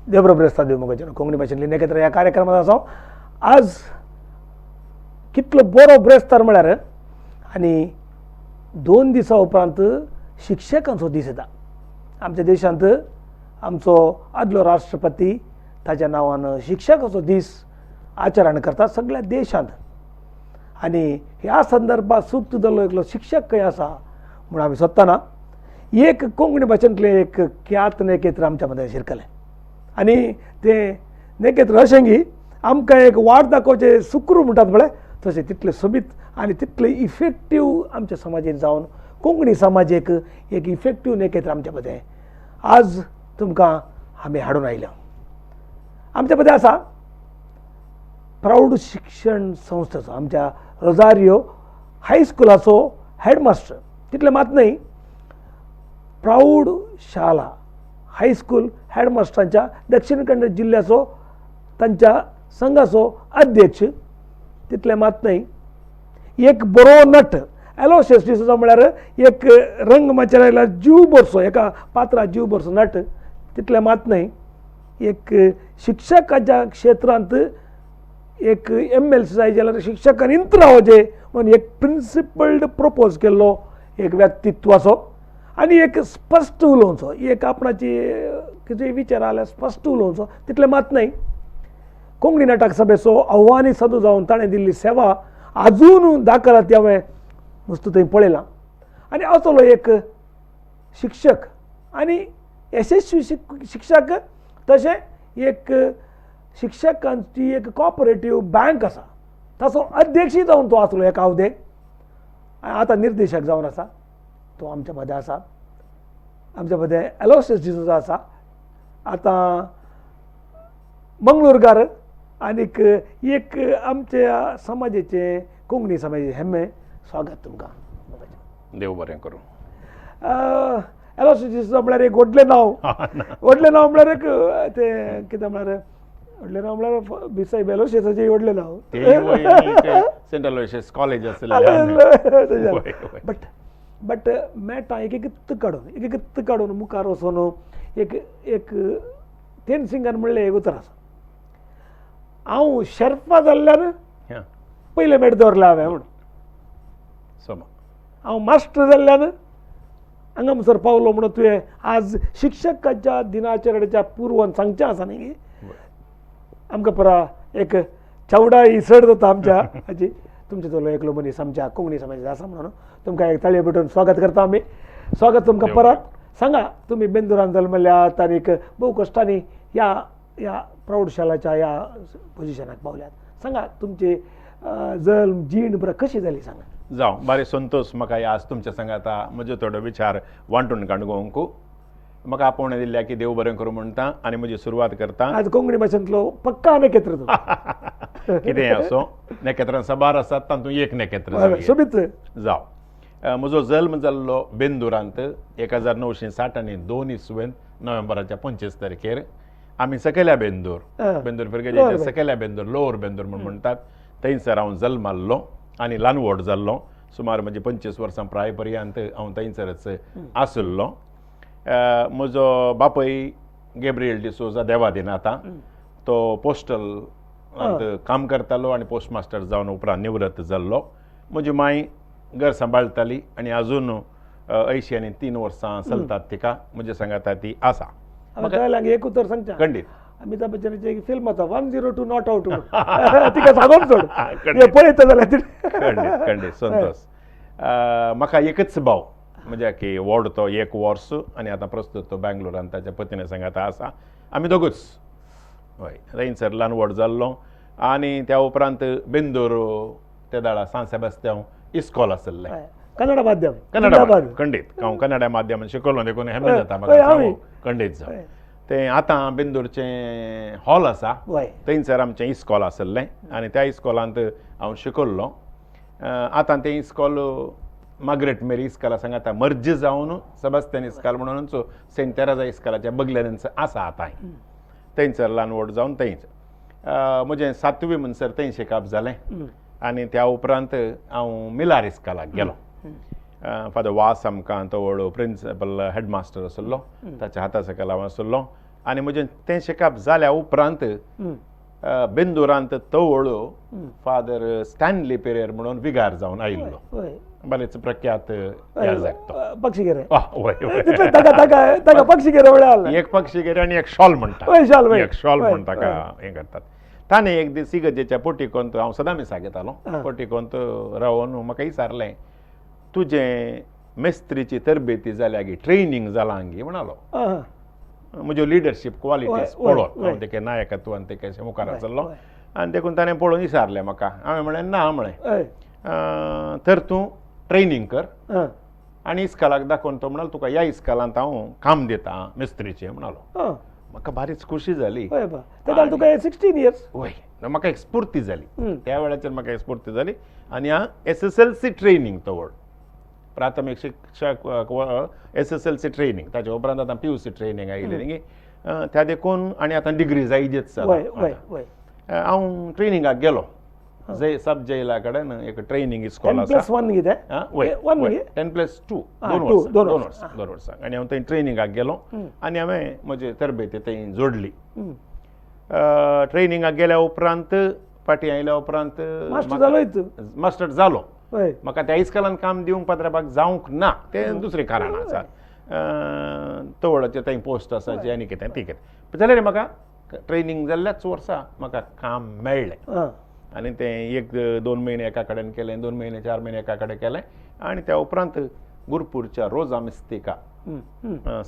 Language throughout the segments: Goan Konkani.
देव ब्रेस्तार देव मोगाचें कोंकणी भाशेंतली नेकेत्र ह्या कार्यक्रमात आसा. आज कितलो बरो ब्रेस्तार म्हळ्यार आनी 2 दिसां उपरांत शिक्षकांचो दीस येता. आमच्या देशांत आमचो आदलो राष्ट्रपती ताच्या नांवान शिक्षकाचो दीस आचरण करतात सगळ्या देशांत. आनी ह्या संदर्भात सुक्त जाल्लो एकलो शिक्षक खंय आसा म्हूण आमी सोदतना एक कोंकणी भाशेंतलें एक ख्यात नेकेत्र आमच्या मदें शिरकलें. आनी तें नेकेत्र अशें की आमकां एक वाट दाखोवचें सुक्रू म्हणटात पळय तशें तितलें सोबीत आनी तितलें इफेक्टीव आमच्या समाजेन जावन कोंकणी समाजेक एक इफेक्टीव नेकेत्र आमच्या मदें आज तुमकां आमी हाडून आयल्या. आमच्या मदें आसा प्राऊड शिक्षण संस्थेचो आमच्या रोजारियो हायस्कुलाचो हेडमास्टर. तितलें मात न्हय, प्राऊड शाळा हायस्कूल हेडमास्टरांच्या दक्षिण कन्नड जिल्ल्याचो तांच्या संघाचो अध्यक्ष. तितलें मात न्हय, एक बरो नट एलोशियस डिसोजा म्हळ्यार एक रंगमाचयेर आयल्यार जीव भरसो एका पात्रा जीव भरसो नट. तितलें मात न्हय, एक शिक्षकाच्या क्षेत्रांत एक MLC जाय जाल्यार शिक्षकान इंत्रावचें म्हणून एक प्रिंसिपल्ड प्रपोज केल्लो एक व्यक्तित्वाचो आनी एक स्पश्ट उलोवचो, एक आपणाची कितें विचार आल्यार स्पश्ट उलोवचो. तितलें मात न्हय, कोंकणी नाटक सभेचो आव्हानी साधू जावन ताणें दिल्ली सेवा आजून दाखला ती हांवें वस्तू थंय पळयलां. आनी असलो एक शिक्षक आनी यशस्वी शिक्षक तशें एक शिक्षकांची एक कॉपरेटीव बँक आसा ताचो अध्यक्षय जावन तो आसलो एका अवधेक, आतां निर्देशक जावन आसा. तो आमच्या मदें आसा. आमच्या मदें एलोशियस डिसोजा आसा, आतां मंगळूरकार आनीक एक आमच्या समाजाचें कोंकणी समाजाचें हेम्मे. स्वागत तुमकां. देव बरें करूं. एलोशियस डिसोजा म्हळ्यार एक व्हडलें नांव, व्हडलें नांव म्हळ्यार एक तें कितें म्हळ्यार व्हडलें नांव म्हळ्यार बिसाय एलोशियसाचें व्हडलें नांव सेंट एलोशियस कॉलेज आसलें. बट बट मेळटा एक एक काडून एक एक काडून मुखार वचून एक एक तेनसिंगान म्हणलें एक उतर आसा, हांव शेर्पा जाल्ल्यान पयलें मेट दवरलें हांवें म्हूण, हांव मास्टर जाल्ल्यान हांगा म्हणसर पावलो म्हणून तुवें आज शिक्षकाच्या दिनाचरणाच्या पुर्वान सांगचें आसा न्ही. आमकां परा एक चावडा ही चड जाता आमच्या हाची. तुमचे चलो एकलो मनीस आमच्या कोंकणी समाजाचो आसा म्हणून तुमकां एक ताळयो पेटोवन स्वागत करता आमी. स्वागत तुमकां परत. सांगा, तुमी बेंदुरान जल्मल्यात आनीक भोव कश्टांनी ह्या ह्या प्रौढशालाच्या ह्या पोजिशनाक पावल्यात. सांगा तुमची जल्म जीण बरं कशी जाली सांगा. जावं, बारे संतोश म्हाका आज तुमच्या सांगाता म्हजो थोडो विचार वांटून काडूंक म्हाका आपोवणें दिल्ल्या की देव बरें करूं म्हणटा आनी म्हजी सुरवात करता. आज कोंकणी भाशेंतलो पक्का नेकेत्र कितें असो नेकेत्रां साबार आसात तातूंत एक नेकेत्र सोबीत. जावं, म्हजो जल्म जाल्लो बेंदुरांत 1960 आनी 2 इसवेन नोव्हेंबराच्या 25 तारखेर. आमी सकयल्या बेंदूर, बेंदूर फिरगेच्या सकयल्या बेंदूर, लोअर बेंदूर म्हूण म्हणटात, थंयसर हांव जल्माल्लो आनी ल्हान व्हड जाल्लो. सुमार म्हजी 25 वर्सां प्राय पर्यंत हांव थंयसरच आशिल्लो. म्हजो बापूय गेब्रियल डिसोजा देवादीन आतां तो पोस्टल काम करतालो आनी पोस्ट मास्टर जावन उपरांत निवृत्त जाल्लो. म्हजी मांय घर सांबाळटाली आनी आजून 83 वर्सां चलतात तिका म्हज्या सांगाता ती आसा. म्हाका एक उतर सांगचें. खंडीत. अमिताभ बच्चनाची एक फिल्म आसा 102 not out, तिका सांगून सोड पळयता जाल्यार. खंडीत खंडीत संतोश. म्हाका एकच भाव म्हणजे की व्हड तो 1 वर्स आनी आतां प्रस्तुत तो बेंगलोरान ताच्या पत्नी सांगाता आसा. आमी दोगूच. हय, थंयसर ल्हान व्हड जाल्लो आनी त्या उपरांत बेंदूर ते दाडा सांत सेबास्त्यांव इस्कॉल आशिल्लें, कन्नडा माध्यम. कन्नडा खंडीत. हांव कन्नडा माध्यमान शिकलो देखून हें जाता म्हाका. खंडीत. जावं, तें आतां बेंदूरचें हॉल आसा थंयसर आमचें इस्कॉल आशिल्लें आनी त्या इस्कॉलांत हांव शिकल्लो. आतां तें इस्कॉल मार्गरेट मेरी इस्कॉला सांगाता मर्ज जावन सेबास्त्यान इस्कॉल म्हणूनच सेंट तेरेजा इस्कॉलाच्या बगल्यानच आसा आतां. थंयसर ल्हान व्हड जावन थंयच म्हजें 7वी म्हणसर थंय शिकप जालें आनी त्या उपरांत हांव मिलार इस्कॉलाक गेलो. फादर वास आमकां तो व्हड प्रिंसिपल हेडमास्टर आशिल्लो, ताच्या हाता सकयल हांव आशिल्लो. आनी म्हजें तें शिकप जाल्या उपरांत बेंदुरांत तवळ फादर स्टॅनली पेरेर म्हणून विगार जावन आयिल्लो, बरेच प्रख्यात पक्षीगेरे, एक पक्षीगेरे आनी एक शॉल म्हणटा, एक शॉल म्हण ताका हें करतात. ताणें एक दीस इगर्जेच्या पोटिकोंत, हांव सदां मिसाक येतालो, पोटिकोंत रावन म्हाका विचारलें, तुजें मेस्त्रीची तरबेती जाल्या गी, ट्रेनींग जालां गी म्हणालो. म्हज्यो लिडरशीप क्वॉलिटीज पळोवन हांव तेके नायकत्वान तेके अशें मुखार आसलो आनी देखून ताणें पळोवन विचारलें म्हाका. हांवें म्हणलें ना म्हळें, तर तूं ट्रेनींग कर आनी इस्कालाक दाखोवन तो म्हणालो तुका ह्या इस्कालांत हांव काम दिता मिस्त्रीचें म्हणालो. म्हाका बारीच खोशी जाली. तुका 16 इयर्स? वय, म्हाका एक स्फूर्ती जाली त्या वेळाचेर, म्हाका एक स्फूर्ती जाली. आनी हांव SSLC training तवळ, प्राथमीक शिक्षक SSLC training, ताच्या उपरांत आतां PUC training आयिल्ली न्ही, त्या देखून आनी आतां डिग्री जायजेच. हांव ट्रेनिंगाक गेलो जय सब जैला कडेन एक ट्रेनिंग इस्कॉल आसा, 10+2, 2 वर्सां 2 वर्सां. आनी हांव थंय ट्रेनिंगाक गेलो आनी हांवें म्हजी तरबेती थंय जोडली. ट्रेनिंगाक गेल्या उपरांत फाटीं आयल्या उपरांत मास्टर जालो. म्हाका त्या इस्कॉलान काम दिवंक पात्राबाक जावंक ना, तें दुसरें कारण आसा, तवळाचें थंय पोस्ट आसा जें आनी कितें ती कितें जाल्यार म्हाका ट्रेनिंग जाल्ल्याच वर्सा म्हाका काम मेळ्ळें. आनी तें 1-2 म्हयने एका कडेन केलें, 2 म्हयने 4 म्हयने एका कडेन केलें. आनी त्या उपरांत गुरपूरच्या रोजा मिस्तिका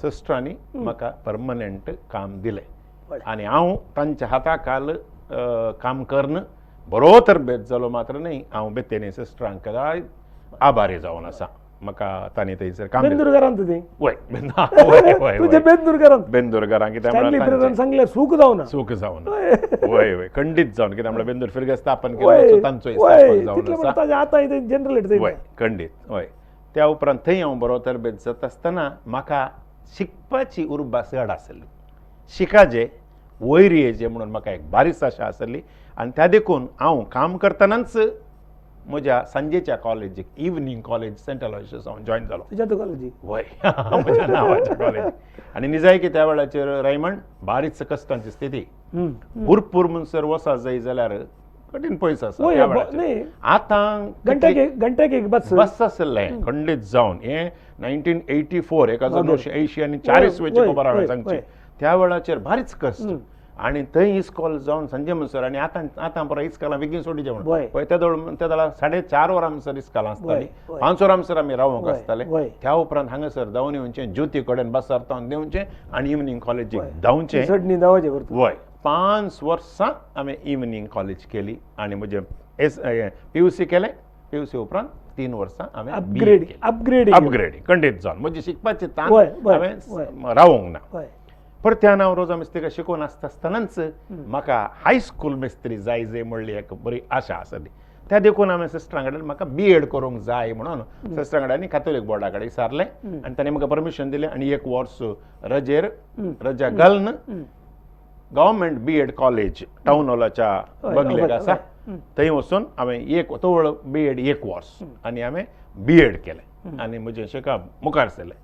सिस्टरांनी म्हाका परमनंट काम दिलें आनी हांव तांच्या हाता खाल काम करून बरो तरबेज जालो. मात्र न्हय, हांव बेतेनी सिस्टरांक आभारी जावन आसा, म्हाका तांणी थंयसर काम बेंदुरकारान तुजें? वय, बेंदुरकारान, बेंदुरकारान कित्याक म्हळ्यार सांगलें सूख जावना, सूख जावना, वय वय खंडीत जावन, कित्याक म्हळ्यार बेंदूर फिरगे स्थापन केलो तांचो स्थापन जावन आसा, आतां जनरल. वय खंडीत वय. त्या उपरांत थंय हांव बरो तरबेज जाता आसतना म्हाका शिकपाची उर्बा चड आसली, शिकाजे वयर येजे म्हणून म्हाका एक बारीक आशा आसली. आनी त्या देखून हांव काम करतनाच म्हज्या सांजेच्या कॉलेजीक, इवनींग कॉलेज सेंट अलोयशियस हांव जॉयन जालो. तुज्या कॉलेजीक? वय, म्हज्या नांवाच्या कॉलेजीक. आनी निजायकी त्या वेळाचेर रायमंड बारीच कश्टांची स्थिती, भरपूर म्हणसर वसा जाय जाल्यार कठीण पयस आसा. आतां घंट्याक एक बस बस आसलें खंडीत जावन. हें 1984, 1980 आनी 4 इस्वेची खबर हांवें सांगची. त्या वेळाचेर बारीच कश्ट आनी थंय इस्कॉल जावन सांजे म्हणसर. आनी आतां आतां बरो इस्कॉलां बेगीन सोडीचें म्हणून पळय, त्या वेळार 4:30 वरां म्हणसर इस्कॉलां आसतालीं, 5 वरां म्हणसर आमी रावंक आसताले. त्या उपरांत हांगासर धांवन येवचें, ज्योती कडेन बसार तावन देंवचें आनी इवनींग कॉलेजीक धांवचें. वय, 5 वर्सां हांवें इवनींग कॉलेज केली आनी म्हजें PUC केलें. PUC उपरांत 3 वर्सां हांवें अपग्रेडींग खंडीत जावन म्हजी शिकपाची तान हांवें रावोंक ना. परत्यान हांव रोजा मिस्त्रीक शिकोवन आसता आसतनाच म्हाका हायस्कूल मिस्त्री जाय जाय म्हणली एक बरी आशा आसली. त्या देखून हांवें सिस्टरां कडेन म्हाका BEd करूंक जाय म्हणून सिस्टरां कडेन आनी कॅथोलीक बोर्डा कडेन विचारलें आनी तांणी म्हाका परमिशन दिलें. आनी 1 वर्स रजेर रजा घालून गव्हर्मेंट BEd college town हॉलाच्या बगलेक आसा थंय वचून हांवें एक तवळ BEd 1 वर्स आनी हांवें BEd केलें आनी म्हजें शिकप मुखार सरलें.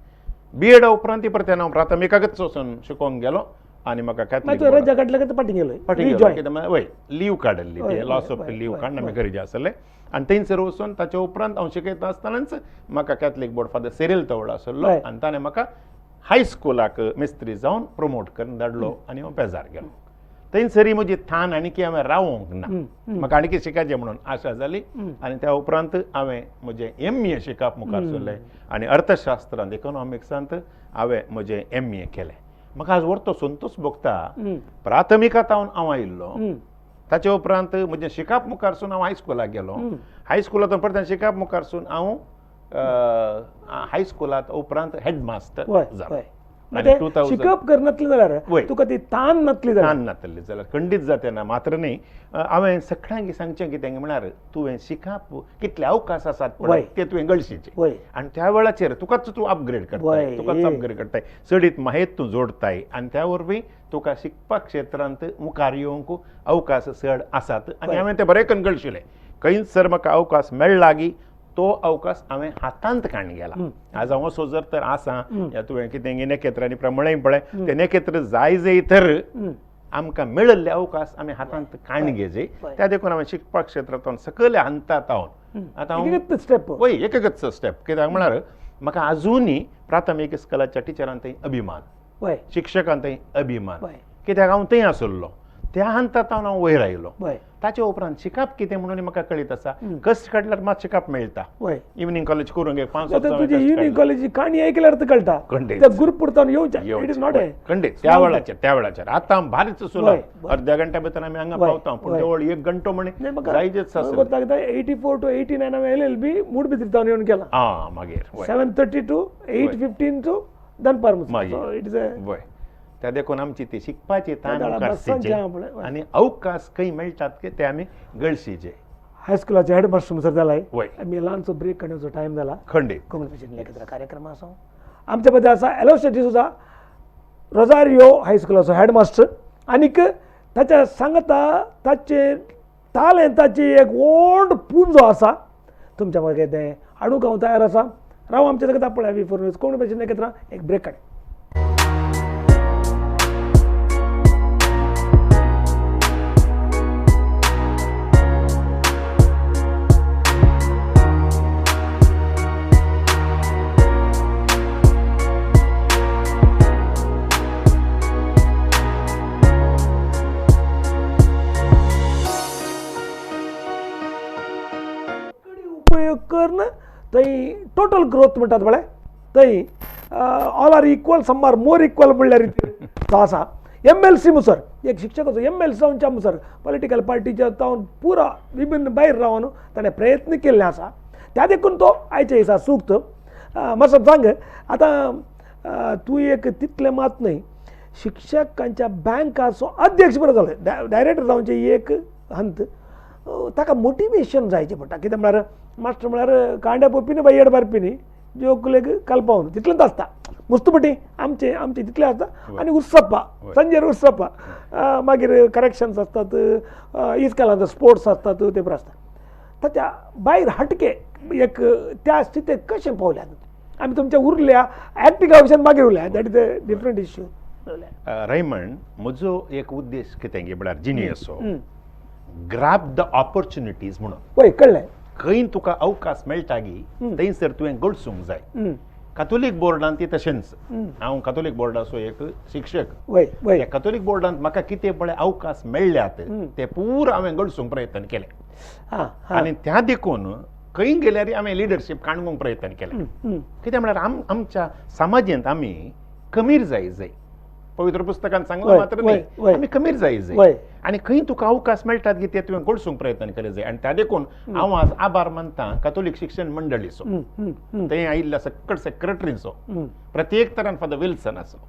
BEd उपरांत परत्यान हांव प्राथमिकाकच वचून शिकोवंक गेलो आनी म्हाका रजा काडल्या फाटीं गेलो, फाटीं गेलो कित्याक वय लीव काडिल्ली, ते लॉस ऑफ लीव काडून आमी गरजे आसलें. आनी थंयसर वचून ताच्या उपरांत हांव शिकयता आसतनाच म्हाका कॅथलीक बोर्ड फादर सिरील तवळ आसलो आनी ताणें म्हाका हायस्कुलाक मिस्त्री जावन प्रमोट करून धाडलो आनी हांव पेजार गेलो. थंयसरी म्हजी थान आनी हांवें रावोंक ना, म्हाका आणकी शिकाचें म्हणून आशा जाली. आनी त्या उपरांत हांवें म्हजें MA शिकप मुखार सरलें आनी अर्थशास्त्रांत इकॉनॉमिक्सांत हांवें म्हजें MA केलें. म्हाका आज व्हडलो संतोश भोगता, प्राथमिकांत हांव आयिल्लो, ताचे उपरांत म्हजें शिकप मुखार सून हांव हायस्कुलाक गेलो, हायस्कुलांत परत शिकप मुखार सून हांव हायस्कुलांत उपरांत हेडमास्टर जालो. शिकप करनातलें जाल्यार तुका ती तान नातली जाल्यार, तान नातली जाल्यार खंडीत जाते ना. मात्र न्ही, हांवें सगळ्यांक सांगचें कितें म्हळ्यार तुवें शिकप कितले अवकाश आसात पळय ते तुवें गळशीचे आनी त्या वेळाचेर तुकाच तूं अपग्रेड करताय, तुकाच अपग्रेड करताय, चडीत माहेत तूं जोडताय आनी त्या वरवीं तुका शिकपाक क्षेत्रांत मुखार येवंक अवकाश चड आसात. आनी हांवें तें बरें करून गळशिलें. खंयच सर म्हाका अवकाश मेळ्ळा गी तो अवकाश हांवें हातांत काडून गेला. आज हांव असो जर तर आसा या तुवें कितें नखेत्रांनी प्रमाणें पळय ते नखेत्र जाय जाय तर आमकां मेळिल्ले अवकाश आमी हातांत काडून घेजे. त्या देखून हांवें शिकपाक क्षेत्रांत सकयल्या हंतात हांव आतां हांव स्टेप वय एकच स्टेप कित्याक म्हळ्यार म्हाका आजुनूय प्राथमीक स्कुलाच्या टिचरान थंय अभिमान, शिक्षकान थंय अभिमान, कित्याक हांव थंय आसलो त्या हंतात हांव वयर आयलो. ताचे उपरांत शिकप कितें म्हणून म्हाका कळीत आसा, कश्ट काडल्यार मात शिकप मेळटा. इव्हनिंग कॉलेज करूंक एक 5 वर्सां इव्हनिंग कॉलेज काणी ऐकल्यार कळटा ग्रुप येवचें खंडीत त्या वेळाचेर त्या वेळाचेर. आतां भारीच सुला अर्ध्या घंट्या भितर आमी हांगा पावता, पूण जवळ 1 घंटो म्हणे जायजेच आसा. 84 to 89 हांवें LLB Moodbidri तावन येवन केला. आं मागीर 7:30 to 8:15 to दनपार. It is वय त्या देखून आमची ती शिकपाची तान मुखार आनी अवकाश खंय मेळटात की ते आमी गळशीचे. हायस्कुलाचे हेडमास्टर सर जालाय. आमी ल्हानसो ब्रेक काडण्याचो टायम जाला. खंडीत कोंकणी लेखित कार्यक्रम आसा आमच्या मदें आसा एलोशियस डिसोजा, रोजारियो हायस्कुलाचो हेडमास्टर, आनीक ताच्या सांगता ताचे तालेंताची एक व्हड पुंजो आसा. तुमच्या मागीर तें हाडूंक हांव तयार आसा. राव आमच्या सांगता पळय V4 news Konkani भाशेन एकत्र एक ब्रेक काड. करून थंय टोटल ग्रोथ म्हणटात पळय थंय all are equal some are more equal म्हणल्यार तो आसा. MLC मुसर एक शिक्षकाचो MLC जावच्या मुसर पॉलिटिकल पार्टीच्या जावन पुरा विभिन्न भायर रावन ताणें प्रयत्न केल्ले आसा. त्या देखून तो आयच्या दिसा सुक्त. मातसो सांग आतां तूं एक तितलें मात न्हय शिक्षकांच्या बँकाचो अध्यक्ष बरो जालो, डायरेक्टर जावचें एक हंत ताका मोटिवेशन जायचें पडटा. कितें म्हळ्यार मास्टर म्हळ्यार कांड्या पोवपी न्ही बाई येडबारपी न्ही जोकलेक कल्पावन तितलेंच आसता मुस्तपटी आमचे आमचे तितलें आसता. आनी उत्सप्पा संजय उत्सप्पा मागीर करेक्शन्स आसतात, इस्कॉलांत स्पोर्ट्स आसतात ते बरें आसता. ताच्या भायर हटके एक त्या स्थितीक कशें पावल्यात आमी तुमच्या उरल्या एक्टिंगा विशयान मागीर उरल्या, that is a different issue. Raymond म्हजो एक उद्देश कितें म्हळ्यार जिनियसो ग्रॅब the opportunities म्हणून. वय कळ्ळें. खंय तुका अवकाश मेळटा गी थंयसर तुवें गळसूंक जाय. कातोलीक बोर्डान ती तशेंच, हांव कातोलीक बोर्डाचो एक शिक्षक, त्या कातोलीक बोर्डांत म्हाका कितें पळय अवकाश मेळ्ळ्यात ते पुरा हांवें गळसूंक प्रयत्न केले. आनी त्या देखून खंय गेल्यार हांवें लिडरशीप काडूंक प्रयत्न केले. कितें म्हळ्यार आमच्या समाजेंत आमी कमीर जाय जाय, पवित्र पुस्तकान सांगलां मात्र न्ही, आमी कमीर जाय जाय आनी खंय तुका अवकाश मेळटात की ते तुवें गळसूंक प्रयत्न केले जाय. आनी त्या देखून हांव आज आभार मानता कातोलीक शिक्षण मंडळीचो, थंय आयिल्ल्या सकट सेक्रेटरीचो, प्रत्येक तरान फादर विल्सन आसलो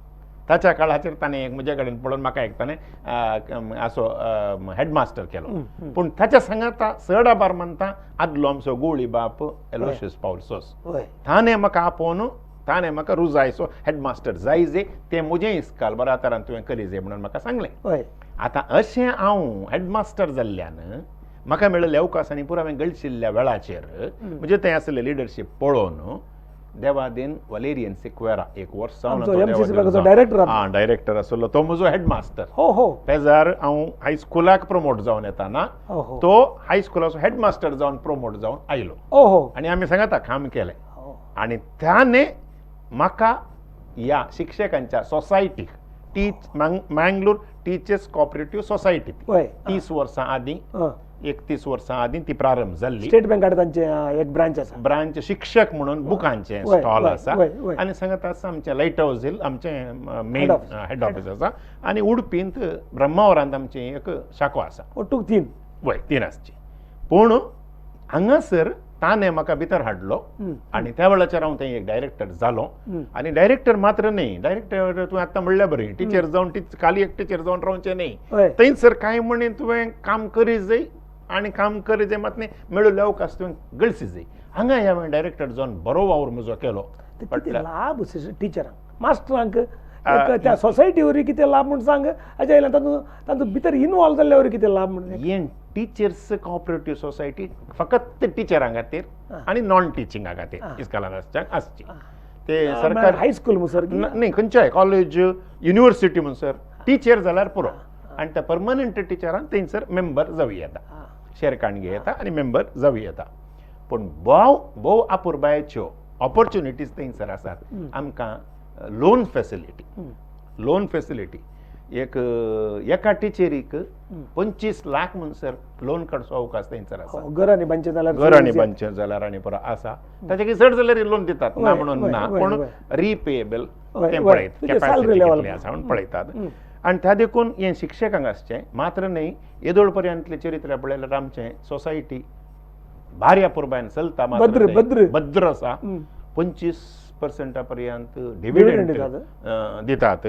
ताच्या काळाचेर ताणें एक म्हजे कडेन पळोवन म्हाका एक ताणें असो हेडमास्टर केलो. पूण ताच्या सांगाता चड आभार मानता आदलो आमचो गोळी बाप एलोशियस पावल सोस, ताणें म्हाका आपोवन ताणें म्हाका रुजायचो हेडमास्टर जायजे तें म्हजें इस्काल बऱ्या तरान तुवें करी जाय म्हणून म्हाका सांगलें. आतां अशें हांव हेडमास्टर जाल्ल्यान म्हाका मेळिल्ले अवकाश आनी पुरा हांवें गळशिल्ल्या वेळाचेर म्हजें थंय आसलें लिडरशीप पळोवन देवादीन वलेरियन सिक्वेरा एक वर्स डायरेक्टर आसलो तो म्हजो हेडमास्टर. पेजार हांव हायस्कुलाक प्रमोट जावन येताना तो हायस्कुलाचो हेडमास्टर जावन प्रमोट जावन आयलो आनी आमी सांगता काम केलें. आनी त्याने म्हाका ह्या शिक्षकांच्या सोसायटीक मँगलोर टिचर्स कॉपरेटिव्ह सोसायटी 30 वर्सां आदीं 31 वर्सां आदीं ती प्रारंभ जाल्ली. स्टेट बँकान तांचे एक ब्रांच आसा, ब्रांच शिक्षक म्हणून बुकांचें स्टॉल आसा आनी सांगता आसा आमचें लायट हावस हिल आमचें मेन हेड ऑफिस आसा आनी उडपींत ब्रह्मावरांत आमचें एक शाखो आसा. ಒಟ್ಟು 3 वय 3 आसची. पूण हांगासर ताणें म्हाका भितर हाडलो आनी त्या वेळाचेर हांव थंय एक डायरेक्टर जालो. आनी डायरेक्टर मात्र न्ही, डायरेक्टर तुवें आतां म्हणल्यार बरी टिचर जावन खाली एक टिचर जावन रावचें न्ही, थंयसर कांय म्हणी तुवें काम करी जाय आनी काम करी जाय मात न्ही मेळिल्ले अवकाश तुवें गळसी जाय. हांगा हांवें डायरेक्टर जावन बरो वावर म्हजो केलो. लाभ टिचरांक मास्टरांक त्या सोसायटी वरवीं कितें लाभ म्हूण सांग, हाज्या वयल्यान तातूंत भितर इनवॉल्व जाल्ल्या वरवीं कितें लाभ म्हूण. हें टिचर्स कॉपरेटीव सोसायटी फकत टिचरां खातीर आनी नॉन टिचिंगा खातीर इस्कॉलान आसची. ते सरकार हायस्कूल म्हणसर न्ही, खंयच्याय कॉलेज युनिवर्सिटी म्हणसर टिचर जाल्यार पुरो. आनी त्या परमनंट टिचरान थंयसर मेंबर जावं येता, शेअर काडून घेता आनी मेंबर जावं येता. पूण भोव भोव अपुरबायेच्यो ऑपॉर्च्युनिटीज थंयसर आसात आमकां. लोन फॅसिलिटी, लोन फॅसिलिटी एक एका टिचरीक 25 लाख म्हणसर लोन काडचो अवकाश थंयसर आसा. घरांनी बांदचें जाल्यार, घरांनी बांदचें जाल्यार आनी परत आसा ताचे चड जाल्यार लोन दितात, ना म्हणून ना, पूण रिपेएबल तें पळयत, कॅपॅसिटी कितली आसा म्हणून पळयतात. आनी त्या देखून हें शिक्षकांक आसचें मात्र न्ही. येदोळ पर्यंतलें चरित्र पळयल्यार आमचें सोसायटी भारी अपुरबायेन चलता, मात्र भद्र आसा. 25% पर्यंत डिविडंड दितात,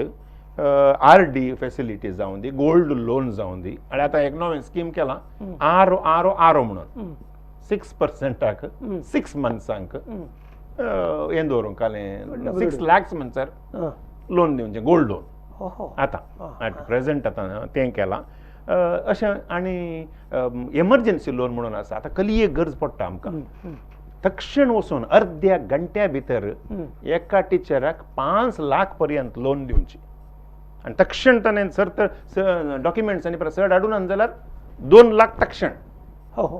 आर डी फॅसिलिटी जावं दी, गोल्ड लोन जावं दी. आनी आतां एक नवें स्कीम केलां, आर आर आर म्हणून 6% 6 मंथ्सांक हें दवरूंक आलें, 6 लॅक्स म्हणसर लोन दिवचें, गोल्ड लोन आतां एट प्रेजेंट आतां तें केलां अशें. आनी एमर्जन्सी लोन म्हणून आसा. आतां कली एक गरज पडटा आमकां, तक्षण वचून अर्द्या घंट्या भितर एका टिचराक 5 लाख पर्यंत लोन दिवची. आनी तक्षण ताणें सर तर डॉक्युमेंट्स आनी परत चड हाडून जाल्यार 2 लाख तक्षण,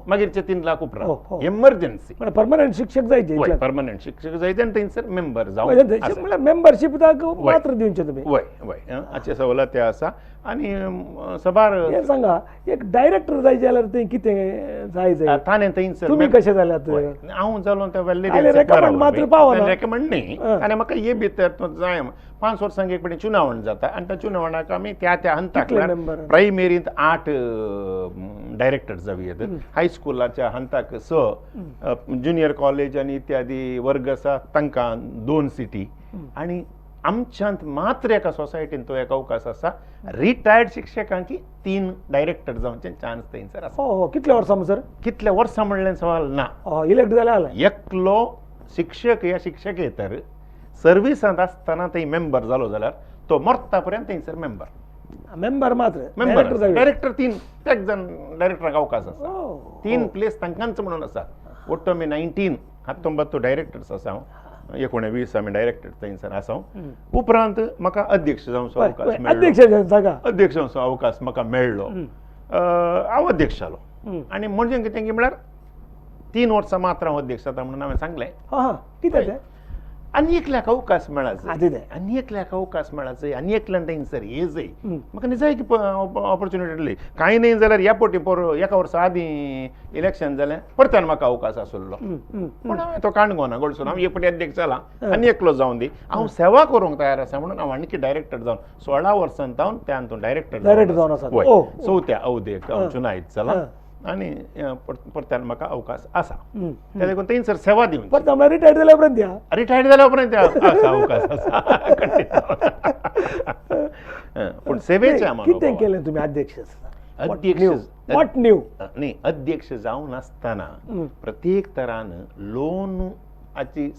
मागीरचे 3 लाख उपरांत. एमर्जन्सी परमनंट शिक्षक जायचे, परमनंट शिक्षक जायचे आनी थंयसर मेंबर जावं, मेंबरशीप मात्र दिवचे तुमी. वय वय हाचे सवलती आसा. आनी सबार हें सांगा, एक डायरेक्टर जाय जाल्यार थंय कितें जाय जाय ताणें थंयसर तुमी कशें जाल्यात? हांव जालो त्या मात्र पावना, रेकमेंड न्ही. आनी म्हाका हे भितर तूं जाय 5 वर्सांक एक फावटी चुनावण जाता आनी त्या चुनावणाक आमी त्या त्या हंताक प्रायमेरींत 8 डायरेक्टर जावं येत, हायस्कुलाच्या हंताक 6, ज्युनियर कॉलेज आनी इत्यादी वर्ग आसा तांकां 2 सिटी. आनी आमच्यांत मात्र एका सोसायटीन तो एक अवकाश आसा, रिटायर्ड शिक्षकांकी 3 डायरेक्टर जावचे चान्स थंयसर आसा. हो, कितल्या वर्सां सर? कितल्या वर्सां म्हणलें सवाल ना, इलेक्ट जाल्यार एकलो शिक्षक या शिक्षकेतर सर्विसांत आसतना थंय मेंबर जालो जाल्यार तो मरता पर्यंत थंयसर मेंबर, मेंबर मात्र मेंबर. डायरेक्टर 3 एक जाण डायरेक्टराक अवकाश आसा, 3 प्लेस तांकांच म्हणून आसा. ಒಟ್ಟು आमी 19 डायरेक्टर्स आसा, 19 आमी डायरेक्टर थंयसर आसा. उपरांत म्हाका अध्यक्ष जावचो अवकाश मेळ्ळो, अध्यक्ष जावचो अवकाश म्हाका मेळ्ळो. हांव अध्यक्ष जालो आनी म्हणजे कितें की म्हळ्यार 3 वर्सां मात्र हांव अध्यक्ष जाता म्हणून हांवें सांगलें. कितें आनी एकल्याक अवकाश मेळाचो, आनी एकल्याक अवकाश मेळाचो, आनी एकल्यान थंयसर ये जाय. म्हाका निजाय की ऑपॉर्च्युनिटी दिली. कांय न्ही जाल्यार ह्या पोटी पोर एका वर्सा आदीं इलेक्शन जालें, परत्यान म्हाका अवकाश आसलो, पूण हांवें तो काणगोना गळसून हांव एक फावटी अध्यक्ष जाला आनी एकलो जावन दी, हांव सेवा करूंक तयार आसा म्हणून हांव आणखी डायरेक्टर जावन 16 वर्सां जावन त्या हातूंत डायरेक्टर जावन आसा. चवथ्या अवधेक हांव चुनायत जाला आनी परत्यान म्हाका अवकाश आसा. त्या देखून थंयसर सेवा दिवन रिटायर्ड जाल्या उपरांत, रिटायर्ड जाल्या उपरांत आसा अवकाश आसा. पूण सेवेच्या कितें केलें तुमी अध्यक्ष? अध्यक्ष what new न्ही, अध्यक्ष जावन आसतना प्रत्येक तरान लोन हाची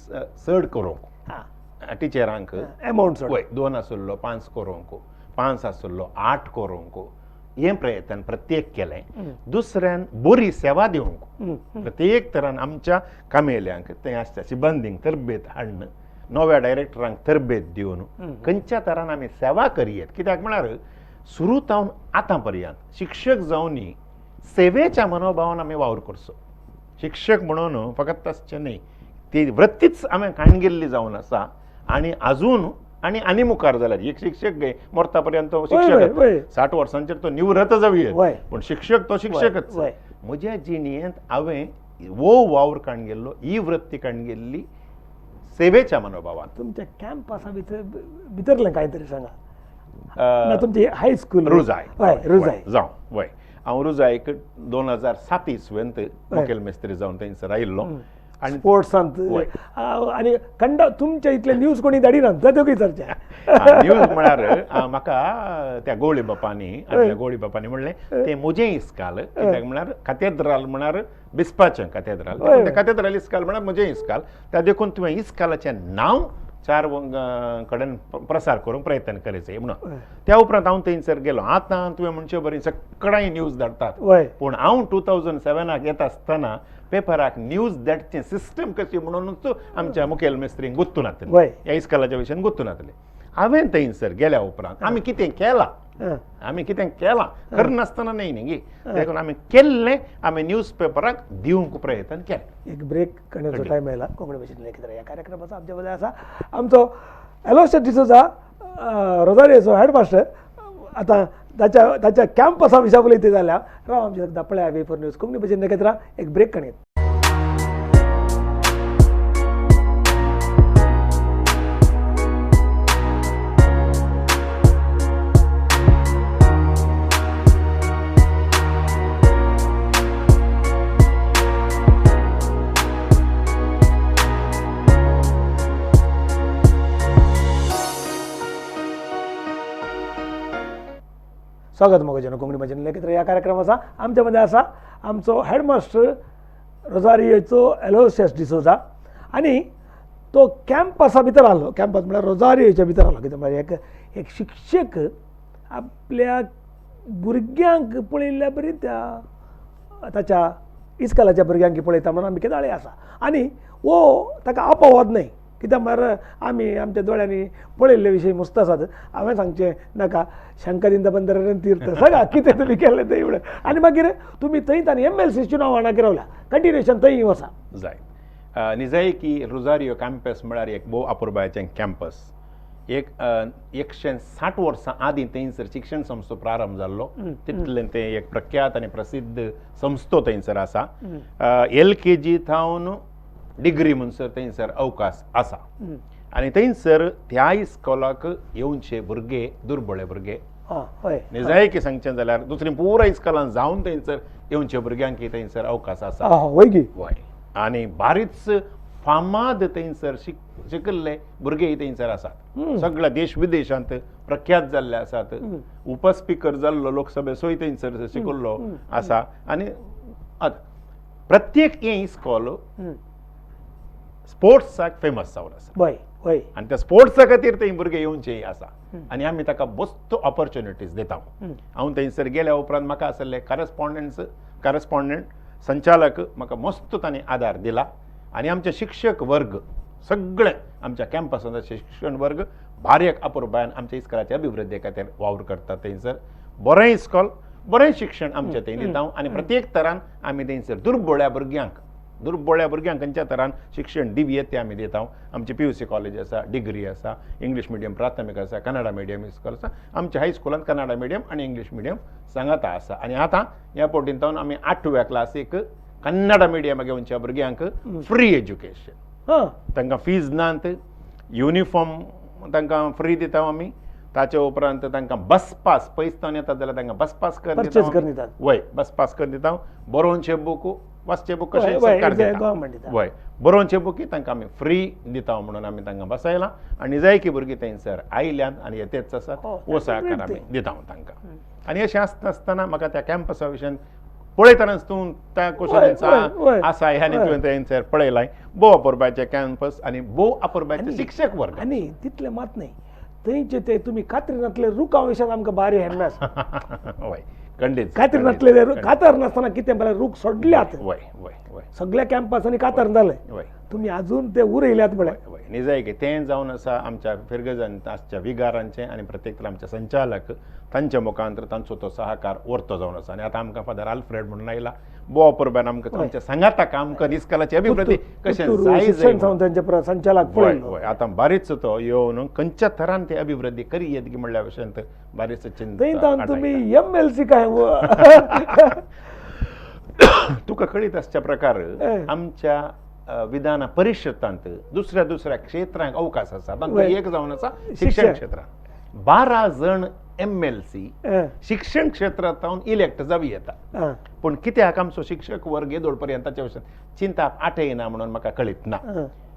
चड करूंक टिचरांक एमावंट, वय 2 आसलो 5 करूंक, 5 आसलो 8 करूंक, हें प्रयत्न प्रत्येक केलें. दुसऱ्यान बरी सेवा दिवंक प्रत्येक तरान आमच्या कामेल्यांक तें आसता सिबंदींक तरबेत हाडून, नव्या डायरेक्टरांक तरबेत दिवन खंयच्या तरान आमी सेवा करयेत. कित्याक म्हळ्यार सुरू जावन आतां पर्यंत शिक्षक जावनी सेवेच्या मनोभावान आमी वावर करचो. शिक्षक म्हणून फकत आसचें न्ही, ती वृत्तीच आमी काणगेल्ली जावन आसा. आनी आजून आनी आनी मुखार जाल्यार एक शिक्षक गे मरता पर्यंत तो शिक्षक, 60 वर्सांचेर तो निवृत्त जावये, पूण शिक्षक तो शिक्षकच. म्हज्या जिणेंत हांवें वो वावर काडून गेल्लो, ही वृत्ती काडून गेल्ली सेवेच्या मनोभावान. तुमच्या कॅम्पासा भितर भितरलें कांय तरी सांगा. तुमचे हायस्कूल रुजाय, रुजाय जावं वय, हांव रुजायक 2007 इसवेंत मुखेल मेस्त्री जावन थंयसर आयिल्लो. आनी स्पोर्ट्सांत आनी कंडा तुमच्या इतले न्यूज कोणी धाडिना जातकूय चर्चा. न्यूज म्हळ्यार म्हाका त्या गोळी बापांनी, आदल्या गोळी बापांनी म्हणलें तें म्हजें इस्काल. कित्याक म्हळ्यार कातेद्राल म्हळ्यार बिस्पाचें कातेद्राल, तें कातेद्राल इस्काल म्हळ्यार म्हजें इस्काल. त्या देखून तुवें इस्कालाचें नांव चार कडेन प्रसार करूंक प्रयत्न करायचो म्हणून. त्या उपरांत हांव थंयसर गेलो. आतां तुवें म्हणचे बरी सगळ्यांनी न्यूज धाडटात, पूण हांव 2007 येता आसतना पेपराक न्यूज धाडचें सिस्टम कशी म्हणूनच आमच्या मुखेल मिस्त्रींक गुत्तू नातलें, ह्या इस्कॉलाच्या विशयान गुत्तू नातलें. हांवें थंयसर गेल्या उपरांत आमी कितें केलां, आमी कितें केलां करनासतना न्हय न्ही, देखून आमी केल्लें आमी न्यूज पेपराक दिवंक प्रयत्न केलें. एक ब्रेक करण्याचो टायम आयला. कोंकणी भाशेंतलें कितें ह्या कार्यक्रमाचो आमच्या मदें आसा आमचो एलोशियस डिसोजा, रोजारियोचो हेडमास्टर. आतां ताच्या ताच्या कॅम्पसा विशया उलयता जाल्यार राव आमच्या एकदां पळया वी फोर न्यूज कोंकणी भाशेंतलें कितें एक ब्रेक करया. स्वागत मोगाचें कोंकणी भाशेन लेखित ह्या कार्यक्रमाचा आमच्या मध्ये आसा आमचो हेडमास्टर रोजारियोचो एलोशियस डिसोजा. आनी तो कॅम्पसा भितर आसलो, कॅम्पस म्हळ्यार रोजारियोच्या भितर आसलो. कितें म्हळ्यार एक एक शिक्षक आपल्या भुरग्यांक पळयल्ल्या बरी त्या ताच्या इस्कॉलाच्या भुरग्यांक पळयता म्हणून आमी केदाळे आसा. आनी हो ताका अपवाद न्हय, कित्याक म्हळ्यार आमी आमच्या दोळ्यांनी पळयल्ले विशय मस्त आसात. हांवें सांगचें नाका, शंकरिंद बंदर तीर्थ सगळं कितें तुमी केल्लें थंय म्हणून. आनी मागीर तुमी थंयच आनी MLC चुनाव रावल्या कंटिन्युएशन थंय वसा जाय. निजाय की रोजारियो कॅम्पस म्हळ्यार एक भोव अपुरबायेचें कॅम्पस. एक 160 वर्सां आदीं थंयसर शिक्षण संस्थो प्रारंभ जाल्लो, तितलें तें एक प्रख्यात आनी प्रसिद्ध संस्थो थंयसर आसा. LKG थावन डिग्री म्हणसर थंयसर अवकाश आसा. आनी थंयसर त्या इस्कॉलाक येवचे भुरगे दुर्बळे भुरगे, निजाय की सांगचें जाल्यार दुसरी पुराय इस्कॉलान जावन थंयसर येवचे भुरग्यांक थंयसर अवकाश आसा. हय, आनी बारीच फामाद थंयसर शिकिल्ले भुरगे थंयसर आसात, सगळ्या देश विदेशांत प्रख्यात जाल्ले आसात. उपस्पीकर जाल्लो लोकसभेचोय थंयसर शिकिल्लो आसा. आनी प्रत्येक हें इस्कॉल स्पोर्ट्साक फेमस जावन आसा. आनी त्या स्पोर्ट्सा खातीर थंय भुरगे येवचे आसा आनी आमी ताका बस्तो ऑपॉर्च्युनिटीज दिता. हांव थंयसर गेल्या उपरांत म्हाका आसले करस्पॉन्डंट संचालक म्हाका मस्त तांणी आदार दिला. आनी आमचे शिक्षक वर्ग सगळे आमच्या कॅम्पसांत शिक्षण वर्ग भारी एक अपुरबायेन आमच्या इस्कॉलाच्या अभिवृद्धी खातीर वावर करतात. थंयसर बरें इस्कॉल बरें शिक्षण आमचें थंय दिता. आनी प्रत्येक तरान आमी थंयसर दुर्बळ्या भुरग्यांक खंयच्या तरान शिक्षण दिवये तें आमी दिता. आमची PUC college आसा, डिग्री आसा, इंग्लीश मिडियम प्राथमीक आसा, कन्नडा मिडियम इस्कॉल आसा. आमच्या हायस्कुलांत कन्नडा मिडियम आनी इंग्लीश मिडियम सांगाता आसा. आनी आतां ह्या फावटीन जावन आमी 8व्या क्लासीक कन्नडा मिडियम घेवच्या भुरग्यांक फ्री एज्युकेशन, तांकां फीज नात, युनिफॉर्म तांकां फ्री दिता आमी. ताचे उपरांत तांकां बस पास, पयस जावन येतात जाल्यार तांकां बस पास करून दिता. वय, बस पास करून दिता. बरोवचे बूक वाचचे बूक कशें सरकार दिता, वय बरोवचे बुकी तांकां आमी फ्री दिता म्हणून आमी तांकां बसयलां. आनी जाय की भुरगीं थंयसर आयल्यान आनी येतेच आसात, हो सहकार आमी दिता तांकां. आनी अशें आसता आसतना म्हाका त्या कॅम्पसा विशयान पळयतनाच तूं त्या क्वेश्चन आसा ह्यानी तुवें थंयसर पळयलां. भोव अपुरबायेचें कॅम्पस आनी भोव अपुरबायेचे शिक्षक वर्ग. आनी तितलें मात न्हय, थंयचे ते तुमी कात्रिनांतले रुखां विशयान आमकां भारी हेन्ना आसा. हय, खंडीत कातर कातर नासतना कितें म्हळ्यार रूख सोडल्यात. वय वय वय, सगळ्या कॅम्पसांनी कातर जालें, तुमी अजून ते उरयल्यात म्हळ्यार. वय, निजाय की तें जावन आसा आमच्या फिरगजांत आसच्या विगारांचें आनी प्रत्येक आमच्या संचालक तांच्या मुखांतर तांचो तो सहकार वर्तो जावन आसा. आनी आतां आमकां फादर आल्फ्रेड म्हणून आयला, भोव अपुरबायेन आमकां आमच्या सांगाताक आमकां इस्कॉलाची अभिवृद्धी कशें जाय जाय संचालक. वय वय, आतां बारीच तो येवन खंयच्या थरान ती अभिवृद्धी करी येत की म्हणल्या विशयांत बारीच चिंता. तुमी MLC काय तुका कळीत आसच्या प्रकार आमच्या विधान परिशदांत दुसऱ्या दुसऱ्या क्षेत्रांक अवकाश आसा. तांकां एक जावन आसा शिक्षण क्षेत्रांत 12 जण MLC शिक्षण क्षेत्रांत इलेक्ट जावं येता. पूण कित्याक आमचो शिक्षक वर्ग येदोळ पर्यंत ताच्या विशयान चिंता आटयना म्हणून म्हाका कळीत ना.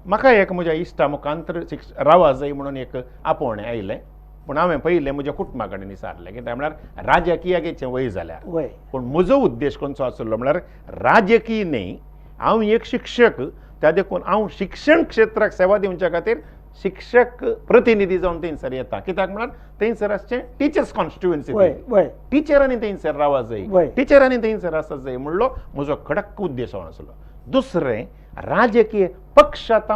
म्हाका एक म्हज्या इश्टा मुखांतर रावा जाय म्हणून एक आपोवणें आयलें, पूण हांवें पयलें म्हज्या कुटुंबा कडेन विचारलें कित्याक म्हळ्यार राजकीयाचें वय जाल्यार. पूण म्हजो उद्देश खंयचो आसलो म्हळ्यार राजकीय न्हय, हांव एक शिक्षक, त्या देखून हांव शिक्षण क्षेत्राक सेवा दिवच्या खातीर शिक्षक प्रतिनिधी जावन थंयसर येता. कित्याक म्हळ्यार थंयसर आसचें टिचर्स कॉन्स्टिट्युएन्सी, टिचरांनी थंयसर रावा जाय, टिचरांनी थंयसर आसा जाय म्हणलो म्हजो कडक उद्देश जावन आसलो. दुसरें राजकीय पक्षांत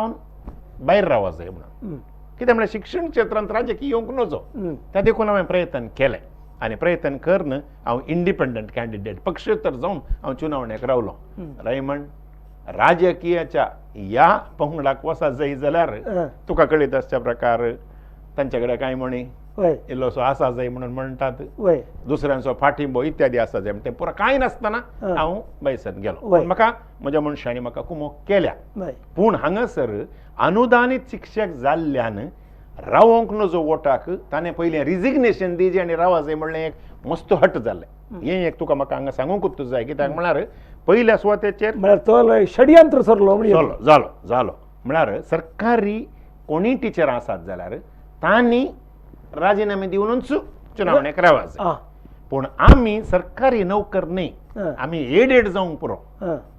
भायर रावा जाय म्हणून, कित्याक म्हळ्यार शिक्षण क्षेत्रांत राजकीय येवंक नजो, त्या देखून हांवें प्रयत्न केलें आनी प्रयत्न करून हांव इंडिपेंडंट कॅन्डिडेट पक्षेतर जावन हांव चुनावणेक रावलो. रायमंड राजकीयाच्या ह्या पंगडाक वचत जाय जाल्यार तुका कळीत आसच्या प्रकार तांचे कडेन कांय म्हणी इल्लोसो आसा जाय म्हणून म्हणटात, दुसऱ्यांचो फाटिंबो इत्यादी आसा जाय, तें पुरो कांय नासतना हांव बैसत गेलो. म्हाका म्हज्या मनशांनी म्हाका कुमोक केल्या. पूण हांगासर अनुदानीत शिक्षक जाल्ल्यान रावोंक नजो वोटाक ताणें पयलें रिजिग्नेशन दिवचें आनी रावा जाय म्हणलें एक मस्त हट जालें. हें एक तुका म्हाका हांगा सांगूंकूच जाय, कित्याक म्हळ्यार पयल्या सुवातेचेर म्हळ्यार तो षडयंत्र सरलो जालो जालो म्हळ्यार सरकारी कोणीय टिचरां आसात जाल्यार तांणी राजिनामे दिवनूच चुनावणेक रावा जाय. पूण आमी सरकारी नोकर न्ही, आमी एडेड जावंक पुरो,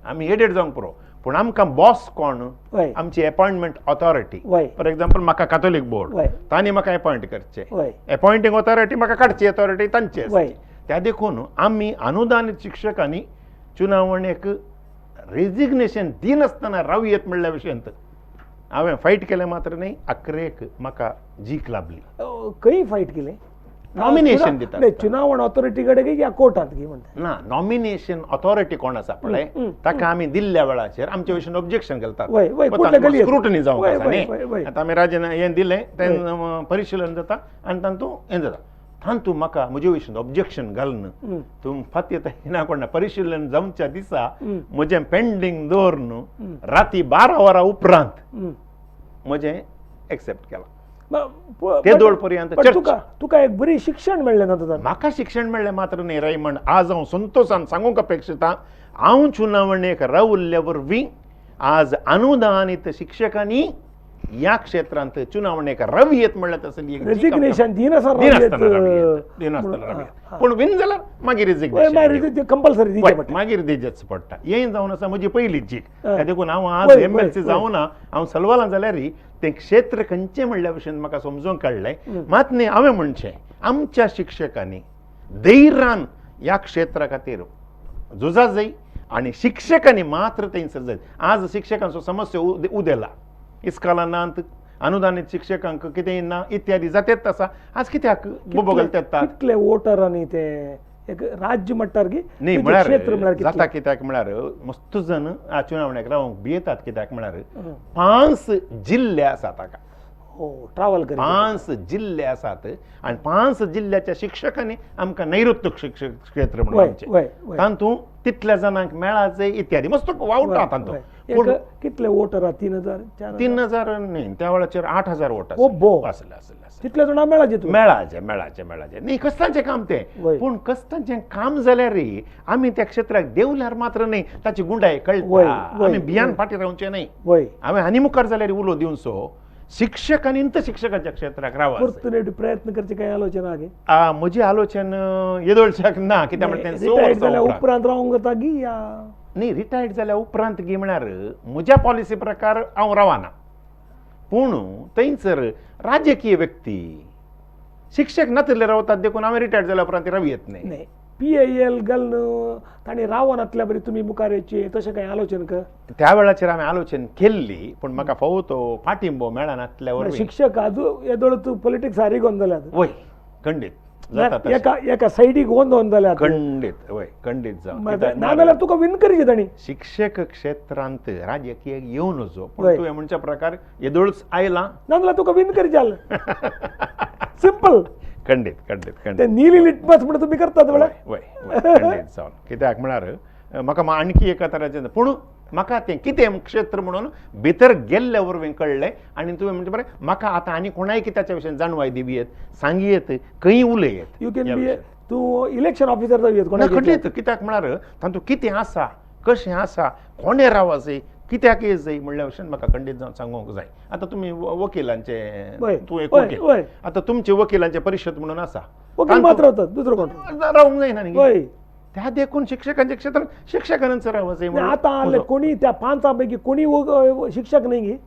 आमी एडेड जावंक पुरो. पूण आमकां बॉस कोण, आमची अपॉयंटमेंट ऑथॉरिटी. फॉर एक्झाम्पल म्हाका कॅथोलीक बोर्ड तांणी म्हाका अपॉयंट करचें, अपॉयंटींग ऑथॉरिटी म्हाका काडची ऑथॉरिटी तांची आसची. त्या देखून आमी अनुदानीत शिक्षकांनी चुनावणेक रेजिग्नेशन दिनासतना रावं येत म्हणल्या विशयांत हांवें फायट केलें मात्र न्ही, अकरेक म्हाका जीक लाभली. खंय फायट केलें? नॉमिनेशन दिता चुनावण ऑथॉरिटी कडेन या कोर्टांत म्हणटा ना, नॉमिनेशन ऑथॉरिटी कोण आसा पळय ताका आमी दिल्ल्या वेळाचेर आमचे विशीं ऑब्जेक्शन घालतात, स्क्रुटनी जावंक आसा न्ही. आतां आमी राजिनामे हें दिलें तें परिशिलन जाता आनी तातूंत हें जाता, तातूंत म्हाका म्हजे विशीं ऑब्जेक्शन घालून तूं फाती ना कोण परिशिलन जावच्या दिसा म्हजें पेंडींग दवरून राती 12 वरां उपरांत म्हजें एक्सेप्ट केलां. तेदोळ पर्यंत तुका एक बरी शिक्षण मेळ्ळें ना तुका? म्हाका शिक्षण मेळ्ळें मात्र न्ही रायमंड, आज हांव संतोशान सांगूंक अपेक्षिता हांव चुनावणेक रावल्ल्या वरवीं आज अनुदानीत शिक्षकांनी ह्या क्षेत्रांत चुनावणेक राव येत म्हणल्यार तसली रेजिग्नेशन दिनासतना, पूण विन जाल्यार मागीर रेजिग्नेशन कंपल्सरी मागीर दिवचेच पडटा. हें जावन आसा म्हजी पयली जीक. देखून हांव आज MLC जावना, हांव सलवालां जाल्यार तें क्षेत्र खंयचें म्हणल्या भशेन म्हाका समजूंक कळ्ळें. मात न्ही हांवें म्हणचें आमच्या शिक्षकांनी धैर्यान ह्या क्षेत्रा खातीर झुजा जाय आनी शिक्षकांनी मात्र थंयसर जाय. आज शिक्षकांचो समस्या उदेला, इस्कालानांत अनुदानीत शिक्षकांक कितें ना इत्यादी जातेच आसा. आज कित्याक बोबो घालतात कितले वोटर आनी ते एक राज्य मट्टार की न्ही म्हळ्यार जाता. कित्याक म्हळ्यार मस्त जण चुनावणेक रावंक भियेतात, कित्याक म्हळ्यार 5 जिल्ले आसात ताका, ट्रॅव्हल 5 जिल्ले आसात आनी 5 जिल्ल्याच्या शिक्षकांनी आमकां नैऋत्य शिक्षक क्षेत्र म्हणून तातूंत तितल्या जाणांक मेळाचे इत्यादी मस्त वावटा तातूंत. पूण कितले वोटर? 3000 3000 न्ही, त्या वेळाचेर 8000 वोट आसले आसले. तितले जाणां मेळाचे मेळाचे मेळाचे मेळाचे न्ही. कश्टांचें काम तें, पूण कश्टांचें काम जाल्यार आमी त्या क्षेत्राक देंवल्यार मात्र न्ही ताची गुंडाय कळटा. आमी भियान फाटीं रावचें न्ही. हांवें आनी मुखार जाल्यार उलो दिवचो शिक्षक आनी इंत शिक्षकाच्या क्षेत्राक रावा प्रयत्न करचे. काय आलोचना आगे म्हजी आलोचन येदोळच्याक ना, कित्याक म्हळ्यार उपरांत रावंक जाता गी या न्ही रिटायर्ड जाल्या उपरांत गी म्हळ्यार म्हज्या पॉलिसी प्रकार हांव रावना. पूण थंयसर राजकीय व्यक्ती शिक्षक नातिल्ले रावतात देखून हांवें रिटायर्ड जाल्या उपरांत राव येत न्ही. PIL घालून तांणी रावनातल्या बरी तुमी मुखार येवची तशें कांय आलोचन कर? त्या वेळाचेर हांवें आलोचन केल्ली, पूण म्हाका फावो तो पाठिंबो मेळनातल्या वरवीं शिक्षक आजू येदोळ तूं पॉलिटिक्स हारी गोंदल्यात. वय खंडीत जाता, एका एका सायडीक गोंदोवन जाल्यात खंडीत. वय खंडीत जावन नाजाल्यार तुका विन करचें तांणी. शिक्षक क्षेत्रांत राजकीय येवं नजो, पूण तुवें म्हणच्या प्रकार येदोळच आयला नाजाल्यार तुका विन करचें जालें. सिंपल. खंडीत खंडीत खंडीत नीली लिटमस म्हणून तुमी करतात वय खंडीत जावन. कित्याक म्हळ्यार म्हाका आणखी एका तराचें पूण म्हाका तें कितें क्षेत्र म्हणून भितर गेल्ल्या वरवीं कळ्ळें. आनी तुवें म्हणचे बरें म्हाका आतां आनी कोणाय कित्याच्या विशयान जाणवाय दिवयेत, सांगयेत, खंय उलयत. You can बी तूं इलेक्शन ऑफिसर जावं येत. खंडीत. कित्याक म्हळ्यार तातूंत कितें आसा, कशें आसा, कोणें रावप जाय, कित्याक येत जाय म्हणल्या भशेन म्हाका खंडीत जावन सांगूंक जाय. आतां तुमी वकिलांचे, तूं एक वकील, आतां तुमचे वकिलांचे परिशद म्हणून आसा, वकील मात्र रावतात, दुसरो कोण रावंक जायना न्ही. त्या देखून शिक्षकांच्या क्षेत्रात शिक्षकांच रावचें. आतां आसले कोणी त्या पांचां पैकी कोणी शिक्षक न्ही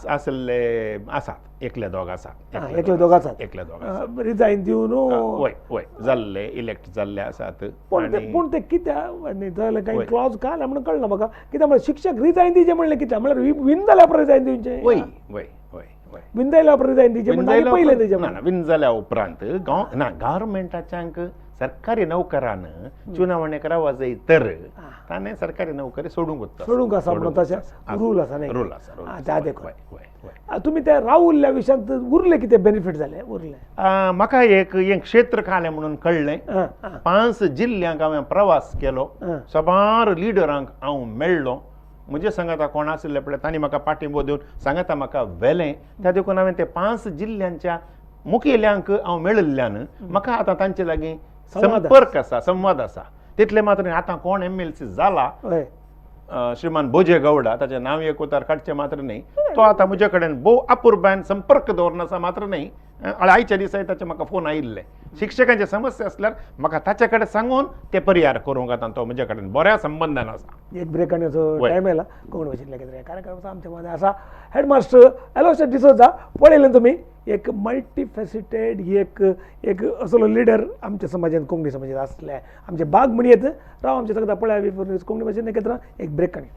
आसले आसात, एकले दोग आसात, एकले दोग आसात, एकले दोग आसात रिजायन दिवन वय वय जाल्ले इलेक्ट जाल्ले आसात. पूण ते कित्याक जाल्यार कांय क्लॉज काल म्हणून कळना म्हाका, कित्याक म्हळ्यार शिक्षक रिजायन दिवचें म्हणलें कित्याक म्हळ्यार विन जाल्या उपरांत रिजायन दिवचें. वय वय वय वय विन जाल्या उपरांत रिजायन दिवचें म्हणल्यार पयलें दिवचें ना, विन जाल्या उपरांत ना गव्हर्मेंटाच्यांक सरकारी नोकरान चुनावणे करावा जाय तर ताणें सरकारी नोकरी सोडूंक वता, सोडूंक आसा म्हणून तशें रूल आसा न्ही, रूल आसा. त्या देखून तुमी ते रावुल्ल्या विशयांत उरले कितें बेनिफीट जाले उरले? म्हाका एक हें क्षेत्र खालें म्हणून कळ्ळें. 5 जिल्ल्यांक हांवें प्रवास केलो, साबार लिडरांक हांव मेळ्ळो. म्हजे सांगाता कोण आशिल्ले पळय तांणी म्हाका पाठिंबो दिवन सांगाता म्हाका व्हेलें. त्या देखून हांवें ते 5 जिल्ल्यांच्या मुखेल्यांक हांव मेळिल्ल्यान म्हाका आतां तांचे लागीं संपर्क आसा, संवाद आसा. तितले मात्र आतां कोण MLC जाला श्रीमान भोजे गौडा, ताचें नांव एक उतार काडचें मात्र न्ही, तो आतां म्हजे कडेन भोव अपुरबायन संपर्क दवरना आसा मात्र न्ही. आयच्या दिसा ताचे म्हाका फोन आयिल्ले, शिक्षकांचे समस्या आसल्यार म्हाका ताचे कडेन सांगून ते परिहार करूंक आतां तो म्हजे कडेन बऱ्या संबंदान आसा. एक ब्रेक आनी टायम आयला कोंकणी भाशेंतल्या कितें कार्यक्रम आमच्या मदें आसा हेडमास्टर एलोशियस डिसोजा. पळयलें तुमी एक मल्टीफेसिटेड एक एक असलो लिडर आमच्या समाजांत कोंकणी समाजांत आसले आमचे बाग म्हणयेत. राव आमचे सगळं पळया न्यूज कोंकणी भाशेन एकत्र एक ब्रेक आनी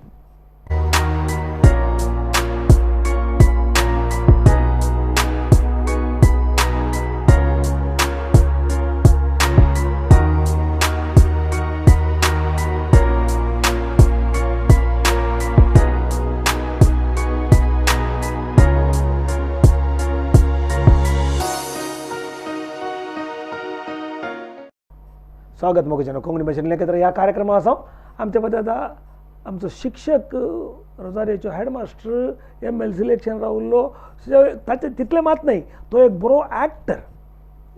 स्वागत मोगेच्यानो कोंकणी भाशेन एकत्र ह्या कार्यक्रमा आसा. आमच्या मदें आतां आमचो शिक्षक रोजारियोचो हेडमास्टर ML selection रावल्लो, ताचे तितलें मात न्हय, तो एक बरो एक्टर,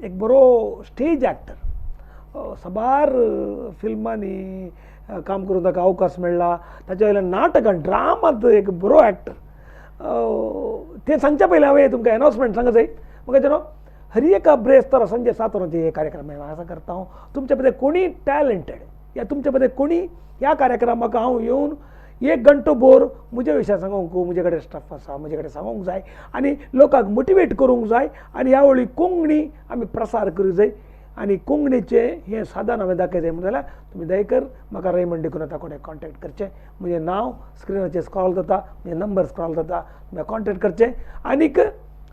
एक बरो स्टेज एक्टर, साबार फिल्मांनी काम करूंक ताका अवकाश मेळ्ळा. ताच्या वयल्यान नाटकान ड्रामांत एक बरो एक्टर. तें सांगच्या पयलीं हांवें तुमकां एनावन्समेंट सांगत जाय म्हाका हर एका ब्रेस्तार संजय 7 वरांचेर हे कार्यक्रम आसा करता हांव. तुमच्या मदें कोणी टॅलंटेड या तुमच्या मदें कोणी ह्या कार्यक्रमाक हांव येवन 1 घंटो भर म्हज्या विशयान सांगूंक म्हजे कडेन स्टाफ आसा, म्हजे कडेन सांगूंक जाय आनी लोकांक मोटिवेट करूंक जाय आनी ह्या वेळी कोंकणी आमी प्रसार करूंक जाय आनी कोंकणीचें हें साधन हांवें दाखयत जाय म्हणून जाल्यार तुमी दयकर म्हाका रेमंड डिकुन्हा कडेन कॉन्टेक्ट करचें. म्हजें नांव स्क्रिनाचेर स्क्रॉल जाता, म्हजें नंबर स्क्रॉल जाता, तुमी कॉन्टेक्ट करचें आनीक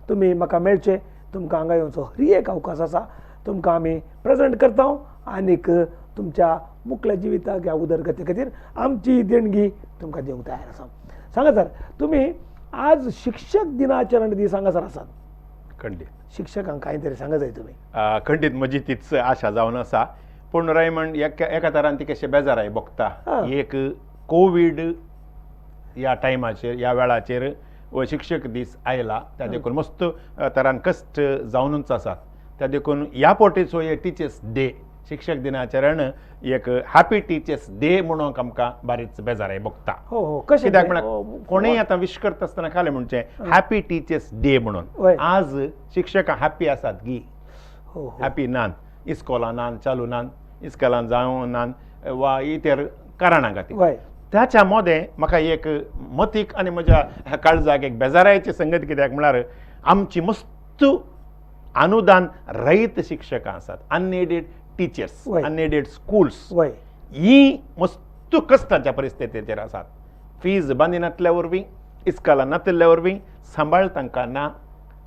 तुमी म्हाका मेळचें. तुमकां हांगा येवचो हर एक अवकाश आसा, तुमकां आमी प्रेजेंट करता आनीक तुमच्या मुखल्या जिविताक ह्या उदरगती खातीर आमची देणगी तुमकां दिवंक तयार आसा. सांगा सर, तुमी आज शिक्षक दिनाचरण दीस हांगासर आसात, खंडीत शिक्षकांक कांय तरी सांगा जाय तुमी. खंडीत म्हजी तीच आशा जावन आसा. पूण रायमंड एका तरान ती कशें बेजाराय भोगता. एक कोवीड ह्या टायमाचेर ह्या वेळाचेर शिक्षक दीस आयला, त्या देखून मस्त तरान कश्ट जावनूच आसात. त्या देखून ह्या पोटीचो एक टिचर्स डे शिक्षक दिनाचरण एक हॅपी टिचर्स डे म्हणून आमकां बारीच बेजाराय भोगता. कित्याक म्हळ्यार कोणूय आतां विश करता आसतना खालें म्हणचें हॅपी टिचर्स डे म्हणून. आज शिक्षकां हॅपी आसात गी? हॅपी नान, इस्कोलां नान, चालू नान, इस्कोलान जावं नान वा इतर कारणां खातीर. त्याच्या मदें म्हाका एक मतीक आनी म्हज्या काळजाक एक बेजारायची संगत कित्याक म्हळ्यार आमची मस्त अनुदान रहित शिक्षकां आसात, अनएडेड टिचर्स, अनएडेड स्कूल्स, ही मस्त कश्टाच्या परिस्थितीचेर आसात. फीज बांदिनातल्या वरवीं, इस्कोलां नातिल्ल्या वरवीं सांबाळ तांकां ना,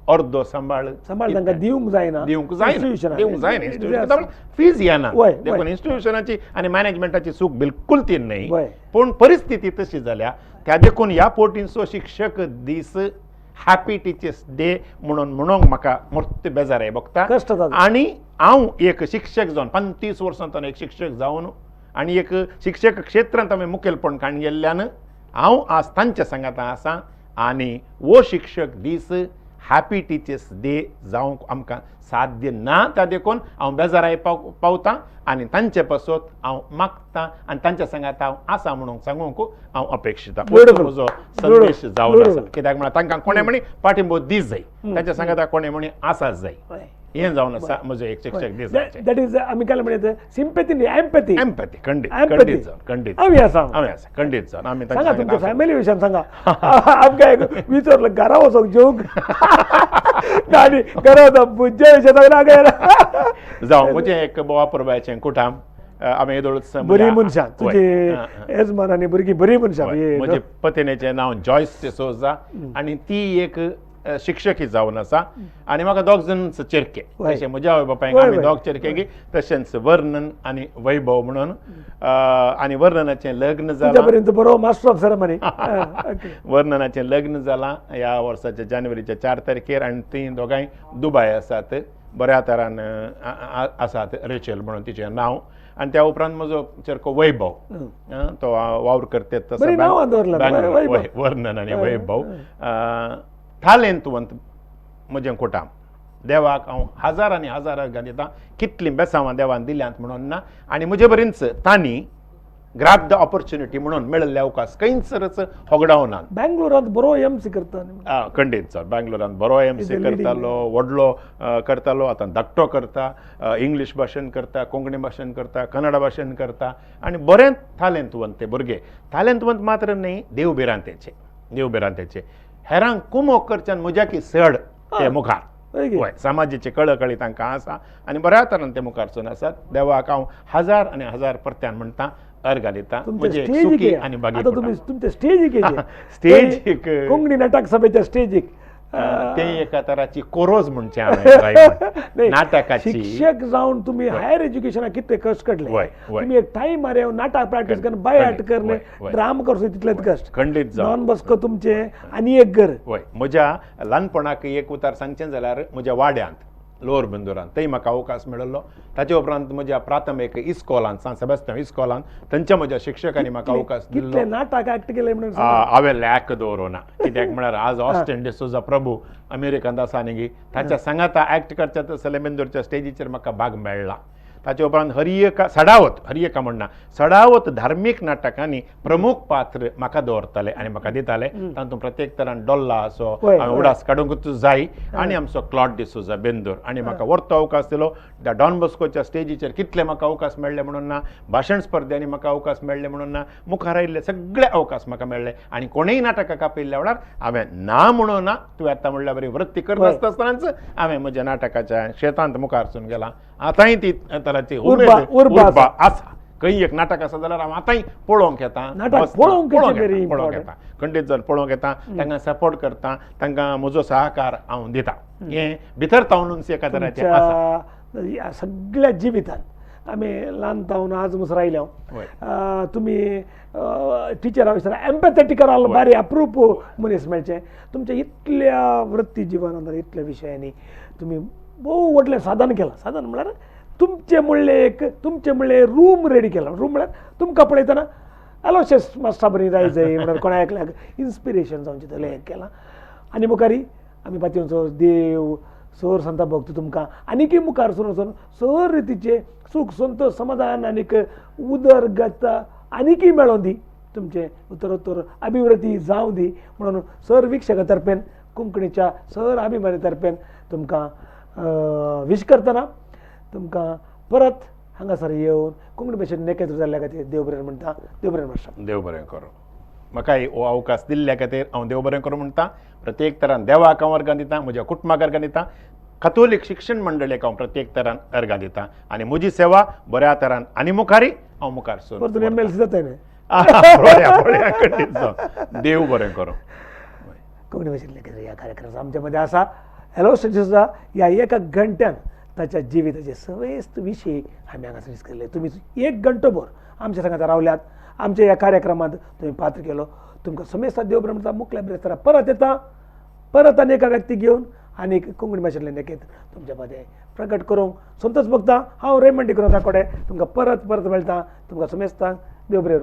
अर्दो सांबाळ सांबाळ तांकां दिवंक जायना, दिवंक जायना, दिवंक जायना, फीज येना. देखून इन्स्टिट्युशनाची आनी मॅनेजमेंटाची चूक बिलकूल ती न्हय, पूण परिस्थिती तशी जाल्या. त्या देखून ह्या पोटींचो शिक्षक दीस हॅपी टिचर्स डे म्हणून म्हणूंक म्हाका मस्त बेजाराय भोगता. आनी हांव एक शिक्षक जावन 35 वर्सां एक शिक्षक जावन आनी एक शिक्षक क्षेत्रांत हांवें मुखेलपण काण गेल्ल्यान हांव आज तांच्या सांगाता आसा आनी हो शिक्षक दीस हॅपी टिचर्स डे जावंक आमकां साध्य ना. त्या देखून हांव बेजाराय पावता आनी तांचे पासत हांव मागता आनी तांच्या सांगाता हांव आसा म्हणून सांगूंक हांव अपेक्षिता. म्हजो संदेश जावन आसा. कित्याक म्हळ्यार तांकां कोणें म्हणी पाठिंबो दी जाय, तांच्या सांगाता कोणें म्हणी आसा जाय. हें जावन आसा म्हजो एक शिक्षक दिसाचें. That is आमी काय म्हणटात सिंपॅथी न्ही, एम्पॅथी. एम्पॅथी खंडीत, खंडीत जावन, खंडीत आमी आसा, आमी आसा खंडीत जावन आमी. सांगा तुमच्या फॅमिली विशयान सांगा. आमकां एक विचारलं घरा वचोंक जेवंक आनी घरा वचोंक भुज्या विशय सांगना. जावं म्हजें एक बोवा परबायचें कुटाम. आमी येदोळच बरी मनशां, तुजी येजमान आनी भुरगीं बरी मनशां. म्हजे पत्नीचें नांव जॉयस डिसोजा आनी ती एक शिक्षकी जावन आसा आनी म्हाका दोग जाण चेरके, तशें म्हज्या आवय बापायक आमी दोग चेरके, तशेंच वर्णन आनी वैभव म्हणून. आनी वर्णनाचें लग्न जालां, बरो मास्टर ऑफ सेरेमनी. वर्णनाचें लग्न जालां ह्या वर्साच्या जानेवारीच्या 4 तारखेर आनी तीं दोगांय दुबाय आसात, बऱ्या तरान आसात. रेचल म्हणून तिचें नांव. आनी त्या उपरांत म्हजो चेरको वैभव तो वावर करता तसो वर्णन आनी वैभव. थालेंतवंत म्हजें कुटाम. देवाक हांव हजार आनी हजार अर्गां दितां, कितलीं बेसांवां देवान दिल्यांत म्हणून ना. आनी म्हजे बरींच तांणी ग्राब the opportunity म्हणून मेळिल्ले अवकाश खंयसरच होगडावना. बेंगलोरांत बरो एम सी करता. खंडीत सर, बेंगलोरांत बरो एम सी करतालो, व्हडलो करतालो, आतां धाकटो करता, इंग्लीश भाशेन करता, कोंकणी भाशेन करता, कन्नडा भाशेन करता आनी बरें थालेंतवंत ते भुरगे. थालेंतवंत मात्र न्ही, देवभिरांतेचे, देवभिरांतेचे. हेरांक कुमोक करच्यान म्हज्याकी चड ते मुखार. हय, समाजाची कळकळी तांकां आसा आनी बऱ्या तरान ते मुखार सून आसात. देवाक हांव हजार आनी हजार परत्यान म्हणटा, अर्गां दिता. म्हजे सुखी आनी बागी तुमचे स्टेजीक, स्टेजीक कोंकणी नाटक सभेच्या स्टेजीक ते एका तराची कोरोज म्हणचें हांवें नाटकाची. शिक्षक जावन तुमी हायर एज्युकेशनाक कितले कश्ट काडले, तुमी एक टायम आरे नाटक प्रॅक्टीस करून बाय आर्ट करणे ड्राम करचो तितलेच कश्ट. खंडीत जावन डॉन बॉस्को तुमचें आनी एक घर. वय, म्हज्या ल्हानपणाक एक उतार सांगचें जाल्यार म्हज्या वाड्यांत लोअर बेंदुरांत थंय म्हाका अवकाश मेळिल्लो. ताचे उपरांत म्हज्या प्राथमीक इस्कॉलांत, सांत सेबास्तियांव इस्कॉलांत थंयच्या म्हज्या शिक्षकांनी म्हाका अवकाश दिल्लो. नाटक एक्ट केलें म्हणून हांवें लॅक दवरूं ना, कित्याक म्हळ्यार आज ऑस्टिन डिसोजा प्रभू अमेरिकांत आसा न्ही, ताच्या सांगाता एक्ट करच्या तसले बेंदूरच्या स्टेजीचेर म्हाका भाग मेळ्ळा. ताचे उपरांत हर एका सडावत, हर एका म्हणना, सडावत धार्मीक नाटकांनी प्रमुख पात्र म्हाका दवरताले आनी म्हाका दिताले. तातूंत प्रत्येक तरान डोल्ला असो हांवें उडास काडूंकच जाय. आनी आमचो क्लॉड डिसोजा बेंदूर आनी म्हाका व्हरतो अवकाश दिलो. त्या डॉन बॉस्कोच्या स्टेजीचेर कितले म्हाका अवकाश मेळ्ळे म्हणून ना, भाशण स्पर्ध्यांनी म्हाका अवकाश मेळ्ळे म्हणून ना, मुखार आयिल्ले सगळे अवकाश म्हाका मेळ्ळे. आनी कोणेय नाटकां कापिल्ल्या वेळार हांवें ना म्हणून ना, तुवें आतां म्हणल्या बरी वृत्ती करता आसतनाच हांवें म्हज्या नाटकाच्या शेतांत मुखार सून गेलां. आतांय ती तराची उर्बा आसा. खंय एक नाटक आसा जाल्यार हांव आतांय पळोवंक येता, पळोवंक येता, खंडीत जर पळोवंक येता, तांकां सपोर्ट करता, तांकां म्हजो सहकार हांव दिता. हें भितर तावनूच एका तराचें आसा. सगळ्या जिवितांत आमी ल्हान तावन आज मुसर आयल्या. तुमी टिचरा विसर एम्पॅथेटीक बारी अप्रूप मनीस मेळचें. तुमच्या इतल्या वृत्ती जिवनांत इतल्या विशयांनी तुमी भोव व्हडलें साधन केलां. साधन म्हळ्यार तुमचें म्हणलें एक तुमचें म्हणलें रूम रेडी केलां. रूम म्हळ्यार तुमकां पळयतना अलोशियस मास्टरा बरी जाय जाय म्हळ्यार कोणा एकल्याक इन्स्पिरेशन जावचें तसलें हें केलां. आनी मुखारी आमी पातयेवचो देव सोर संता भक्त तुमकां आनीकय मुखार सरून वचून सर रितीचें सूख संतोष समाधान आनीक उदरगत आनीकय मेळों दी, तुमचें उत्तरोत्तर अभिवृद्धी जावं दी म्हणून सर वीक्षका तर्फेन कोंकणीच्या सर अभिमानी तर्फेन तुमकां विश करतना तुमकां परत हांगासर येवन कोंकणी भाशेन एकत्र जाल्ल्या खातीर देव बरें म्हणटा. देव बरें मास्टर. देव बरें करूं. म्हाका हो अवकाश दिल्ल्या खातीर हांव देव बरें करूं म्हणटा. प्रत्येक तरान देवाक हांव अर्गां दिता, म्हज्या कुटुंबाक अर्गां दिता, कथोलीक शिक्षण मंडळीक हांव प्रत्येक तरान अर्गां दिता आनी म्हजी सेवा बऱ्या तरान आनी मुखारी हांव मुखार परतून एमएलसी जाता न्ही. देव बरें करूं. कोंकणी भाशेंतल्या ह्या कार्यक्रमाचो आमच्या मदें आसा हॅलो सुजा ह्या एका घंट्यान ताच्या जिविताचे सवेस्त विशय आमी हांगासर डिस्कस. तुमी एक घंटो भर आमच्या सांगाता रावल्यात, आमच्या ह्या कार्यक्रमांत तुमी पात्र केलो. तुमकां समेस्ता देव बरें म्हणटा. मुखल्या बिरेस्तारा परत येता, परत आनी एका व्यक्ती घेवन आनी कोंकणी भाशेंतल्यान एक तुमच्या मदें प्रकट करूंक संतोष भोगता. हांव रेमंड डिक्रोजा कडेन तुमकां परत परत मेळटा. तुमकां समेस्तांक देव बरें.